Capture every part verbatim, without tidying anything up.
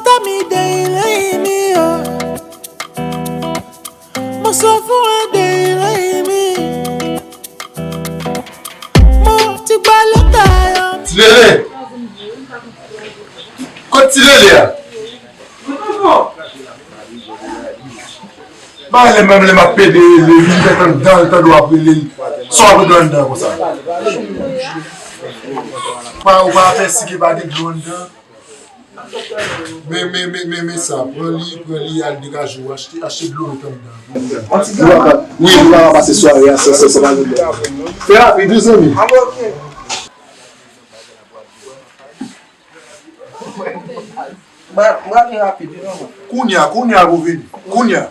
Tami de Ileimi o. Mo so fun e de Ileimi. Mo ti gba leta yo. Ti Lele! Kot Ti Lele a? Ba lè menm lè m ap pede rele li, li fè tann dan l tande w ap rele l. Sa w ap regle anndan konsa? Pa ou pa apèsi ke pa gen dlo anndan? Men, men, men, men, men sa, pran li, pran li, al degaje w, achte, achte dlo met anndan. Wi, nou pa ka pase sware a san, san, san pa gen dlo. Fè rapid wi zanmi. Ba, ba vin rapid wi manman. Kounye a, kounye a pou vini. Kounye a.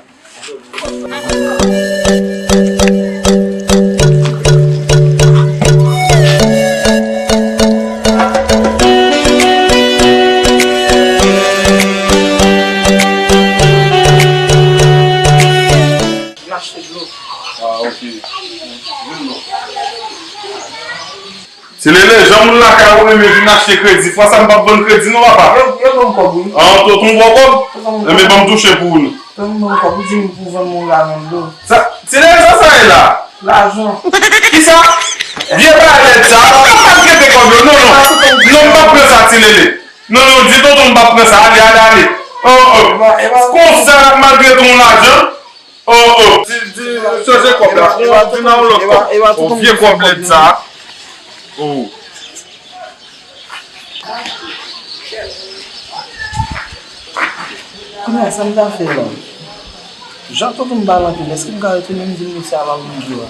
N achte dlo. Ah, ok. Vin non. Ti Lele, jan moun lakay ou renmen vin achte kredi, fwa sa m p ap vann kredi non papa. Yo, yo ban m kòb wi. An, tonton ba w kòb? Yo ban m kòb. Enben ban m touche pou ou non. Tonton ban m kòb, ou di m pou vann mwen yon galon dlo. Sa, Ti Lele, sa sa ye la? Lajan. Kisa? Vye bagay lèd sa. Papa m pa t rete kòb yo. Non, non. Non, m p ap pran sa, Ti Lele. Non, non, di tonton m p ap pran sa. Ale, ale, ale. Oh, oh. Konsa, malgre tou yon lajan. Oh, oh. Di, di, chanje kòb la. Di nan yon lòt kòb. Oh, vye kòb lèd sa. Oh. Kounye a, sa m ta fè la? Jan tonton m pale anpil, èske m ka retounen m di l mesye a pa pou m jwe a?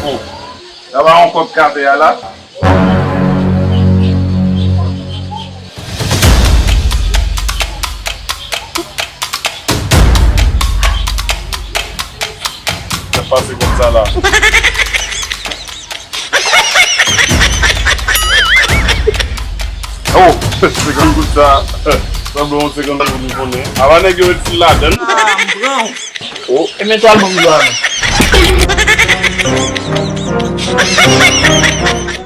Oh, sa pa yon kòb k ap fè a la? Sa pase kòb sa la. Oh, senkant goud sa, sanble yon senkant goud li konnen. Apa nèg yo met fil ladann. Ah, m pran w. Oh. E men twal ban m dlo a non.